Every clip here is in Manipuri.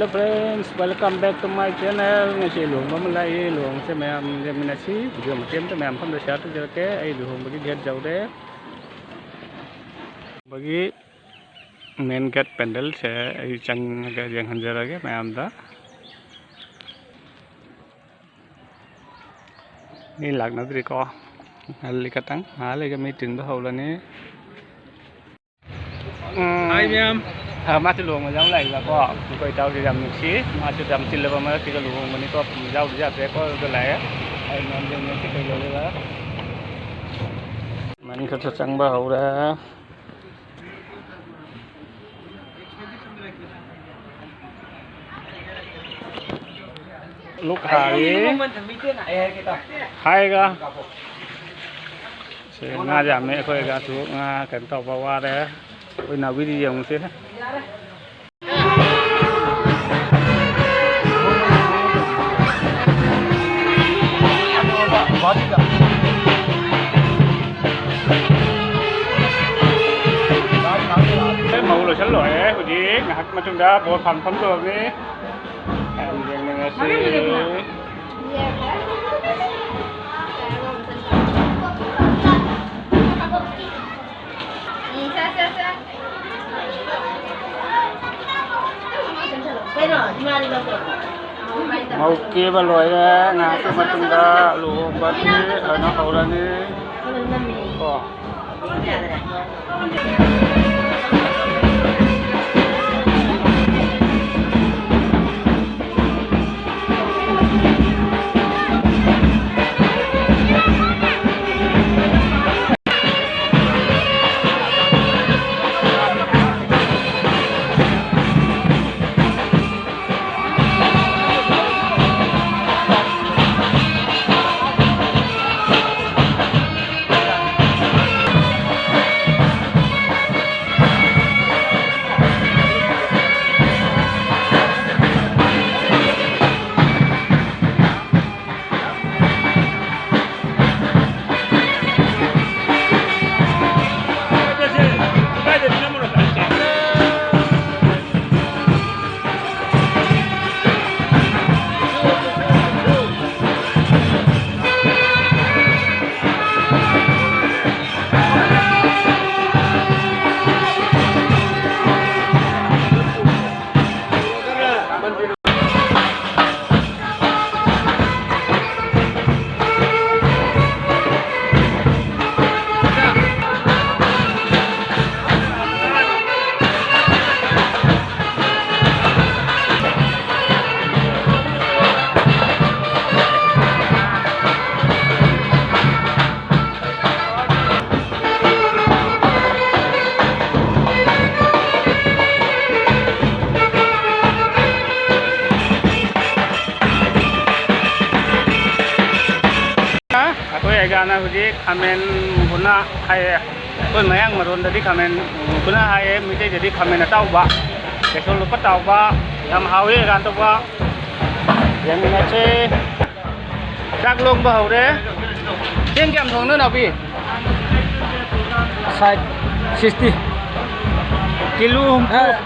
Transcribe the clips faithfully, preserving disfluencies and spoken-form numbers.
Hello friends, welcome back to my channel. ꯉꯁꯤ ꯂꯨꯍꯣꯡꯕ ꯑꯃ ꯂꯥꯛꯏ꯫ ꯂꯨꯍꯣꯡꯕꯁꯦ ꯃꯌꯥꯝ ꯌꯦꯡꯃꯤꯟꯅꯁꯤ꯫ ꯚꯤꯗꯤꯑꯣ ꯃꯇꯦꯛ ꯑꯃꯇ ꯃꯌꯥꯝ ꯃꯐꯝꯗ ꯁꯤꯌꯥꯔ ꯇꯧꯖꯔꯛꯀꯦ꯫ ꯑꯩ ꯂꯨꯍꯣꯡꯕꯒꯤ ꯒꯦꯠ ꯌꯧꯔꯦ꯫ ꯂꯨꯍꯣꯡꯕꯒꯤ ꯃꯦꯟ ꯒꯦꯠ ꯄꯦꯟꯗꯜꯁꯦ ꯑꯩ ꯆꯪꯉꯒ ꯌꯦꯡꯍꯟꯖꯔꯒꯦ ꯃꯌꯥꯝꯗ꯫ ꯃꯤ ꯂꯥꯛꯅꯗ꯭ꯔꯤꯀꯣ꯫ ꯉꯜꯂꯤ ꯈꯇꯪ꯫ ꯉꯥꯏꯍꯥꯛ ꯂꯩꯒ ꯃꯤ ꯇꯤꯟꯕ ꯍꯧꯔꯅꯤ꯫ ꯎꯝ꯫ ꯍꯥꯏ ꯃꯌꯥꯝ꯫ ꯑ, ꯃꯥꯁꯨ ꯂꯨꯍꯣꯡꯕ ꯌꯥꯎ ꯂꯥꯛꯏꯕꯀꯣ꯫ ꯑꯩꯈꯣꯏ ꯏꯇꯥꯎꯁꯦ ꯌꯥꯝ ꯅꯨꯡꯁꯤ꯫ ꯃꯥꯁꯨ ꯌꯥꯝ ꯆꯤꯜꯂꯕ ꯃꯔꯛꯁꯤꯗ ꯂꯨꯍꯣꯡꯕꯅꯤꯀꯣ꯫ ꯌꯥꯎꯗꯤ ꯌꯥꯗ꯭ꯔꯦꯀꯣ꯫ ꯑꯗꯨꯗ ꯂꯥꯛꯑꯦ꯫ ꯑꯩ ꯃꯌꯥꯝ ꯌꯦꯡꯉꯁꯤ ꯀꯩ ꯂꯩꯔꯦꯕ꯫ ꯃꯅꯤꯡ ꯈꯔ ꯆꯪꯕ ꯍꯧꯔꯦ꯫ ꯂꯨꯛ ꯍꯥꯏ꯫ ꯍꯥꯏꯒ꯫ ꯁꯦ, ꯉꯥ ꯌꯥꯝꯃꯦ꯫ ꯑꯩꯈꯣꯏꯒꯁꯨ ꯉꯥ ꯀꯩꯅꯣ ꯇꯧꯕ ꯋꯥꯔꯦ꯫ ꯑꯩꯈꯣꯏ ꯅꯥꯎꯕꯤꯗꯤ ꯌꯦꯡꯉꯨꯁꯦ꯫ ꯃꯧ ꯂꯣꯏꯁꯜ ꯂꯣꯏꯔꯦ꯫ ꯍꯧꯖꯤꯛ ꯉꯥꯏꯍꯥꯛ ꯃꯇꯨꯡꯗ ꯕꯣꯔ ꯐꯥꯟ ꯐꯝꯗꯧꯔꯕꯅꯤ꯫ ꯌꯥꯝ ꯌꯦꯡꯅꯤꯡꯉꯁꯤ꯫ ꯃꯧ ꯀꯦꯕ ꯂꯣꯏꯔꯦ꯫ ꯉꯥꯏꯍꯥꯛꯀꯤ ꯃꯇꯨꯡꯗ ꯂꯨꯍꯣꯡꯕꯒꯤ ꯀꯩꯅꯣ ꯍꯧꯔꯅꯤ꯫ ꯀꯣ꯫ ꯈꯥꯃꯦꯟ ꯃꯨꯕꯅ ꯍꯥꯏꯌꯦ꯫ ꯑꯩꯈꯣꯏ ꯃꯌꯥꯡ ꯃꯔꯣꯟꯗꯗꯤ ꯈꯥꯃꯦꯟ ꯃꯨꯕꯅ ꯍꯥꯏꯌꯦ, ꯃꯤꯇꯩꯗꯗꯤ ꯈꯥꯃꯦꯟ ꯑꯇꯥꯎꯕ, ꯕꯦꯁꯣꯟ ꯂꯨꯄꯥ ꯇꯥꯎꯕ꯫ ꯌꯥꯝ ꯍꯥꯎꯋꯤ ꯀꯥꯟ ꯇꯧꯕ꯫ ꯌꯦꯡꯃꯤꯟꯅꯁꯦ꯫ ꯆꯥꯛ ꯂꯣꯡꯕ ꯍꯧꯔꯦ꯫ ꯆꯦꯡ ꯀꯌꯥꯝ ꯊꯣꯡꯅꯣ, ꯅꯥꯎꯕꯤ? ꯁꯥꯏꯠ ꯁꯤꯛꯁꯇꯤ꯫ ꯀꯤꯂꯣ ꯍꯨꯝꯐꯨ꯫ ꯑ,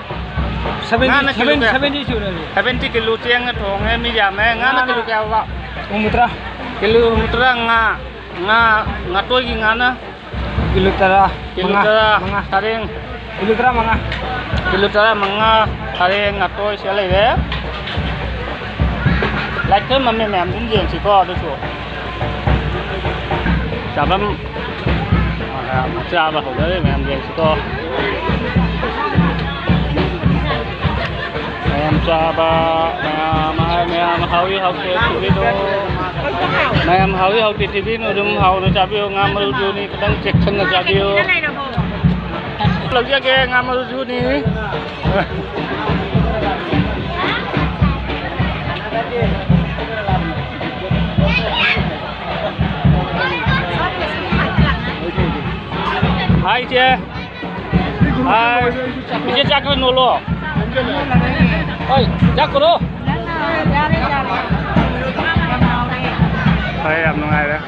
ꯁꯚꯦꯟꯇꯤ, ꯉꯥꯅ ꯀꯤꯂꯣ ꯁꯚꯦꯟ-, ꯀꯌꯥ? ꯁꯚꯦꯟꯇꯤ ꯁꯨꯔꯅꯤ꯫ ꯁꯚꯦꯟꯇꯤ ꯀꯤꯂꯣ ꯆꯦꯡꯅ ꯊꯣꯡꯉꯦ, ꯃꯤ ꯌꯥꯝꯃꯦ꯫ ꯉꯥꯅ ꯉꯥꯅ ꯀꯤꯂꯣ ꯀꯌꯥ ꯍꯥꯏꯕ? ꯍꯨꯝꯐꯨꯇꯔꯥ꯫ ꯀꯤꯂꯣ ꯍꯨꯝꯐꯨꯇꯔꯥ ꯉꯥ꯫ ꯉꯥ, ꯉꯥꯇꯣꯏꯒꯤ ꯉꯥꯅ? ꯀꯤꯂꯣ ꯇꯔꯥ꯫ ꯀꯤꯂꯣ ꯃꯉꯥ, ꯇꯔꯥ, ꯃꯉꯥ꯫ ꯁꯔꯦꯡ? ꯀꯤꯂꯣ ꯇꯔꯥꯃꯉꯥ꯫ ꯀꯤꯂꯣ ꯇꯔꯥꯃꯉꯥ, ꯁꯔꯦꯡ, ꯉꯥꯇꯣꯏ ꯁꯤꯗ ꯂꯩꯔꯦ꯫ ꯂꯥꯏꯠ ꯈꯔ ꯃꯝꯃꯦ, ꯃꯌꯥꯝ ꯑꯗꯨꯝ ꯌꯦꯡꯁꯤꯀꯣ꯫ ꯑꯗꯨꯁꯨ ꯆꯥꯐꯝ, ꯃꯌꯥꯝ ꯆꯥꯕ ꯍꯧꯅꯔꯦ, ꯃꯌꯥꯝ ꯌꯦꯡꯁꯤꯀꯣ꯫ ꯃꯌꯥꯝ ꯆꯥꯕ, ꯃꯌꯥꯝ ꯍꯥꯏ, ꯃꯌꯥꯝ ꯍꯥꯎꯏ ꯍꯥꯎꯇꯦ ꯊꯤꯕꯤꯗꯣ꯫ ꯃꯌꯥꯝ ꯍꯥꯎꯏ ꯍꯥꯎꯇꯦ ꯊꯤꯕꯤꯅꯨ, ꯑꯗꯨꯝ ꯍꯥꯎꯅ ꯆꯥꯕꯤꯌꯨ꯫ ꯉꯥ ꯃꯔꯨꯁꯨꯅꯤ, ꯈꯤꯇꯪ ꯆꯦꯛꯁꯤꯟꯅ ꯆꯥꯕꯤꯌꯨ꯫ ꯂꯧꯖꯒꯦ, ꯉꯥ ꯃꯔꯨꯁꯨꯅꯤ꯫ ꯍꯥꯏ, ꯏꯆꯦ꯫ ꯍꯥꯏ꯫ ꯏꯆꯦ, ꯆꯥꯛ ꯈꯔ ꯅꯣꯜꯂꯣ꯫ ꯍꯣꯏ, ꯆꯥꯛ ꯄꯨꯔꯛꯑꯣ꯫ ꯌꯥꯔꯦ, ꯌꯥꯔꯦ꯫ ꯍꯣꯏ, ꯌꯥꯝ ꯅꯨꯡꯉꯥꯏꯔꯦ꯫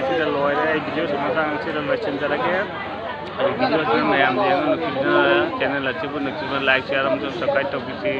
ꯑꯁꯤꯗ ꯂꯣꯏꯔꯦ꯫ ꯑꯩ ꯚꯤꯗꯤꯑꯣꯁꯤ ꯃꯇꯥꯡ ꯑꯁꯤꯗ ꯂꯣꯏꯁꯤꯟꯖꯔꯒꯦ꯫ ꯑꯩ ꯚꯤꯗꯤꯑꯣꯁꯤ ꯃꯌꯥꯝ ꯌꯦꯡꯉ ꯅꯨꯡꯁꯤꯕꯤꯗꯨꯅ ꯆꯦꯅꯦꯜ ꯑꯁꯤꯕꯨ ꯅꯨꯡꯁꯤꯕ ꯂꯥꯏꯛ, ꯁꯤꯌꯥꯔ ꯑꯃꯁꯨꯡ ꯁꯕꯁꯀ꯭ꯔꯥꯏꯕ ꯇꯧꯕꯤꯁꯤ꯫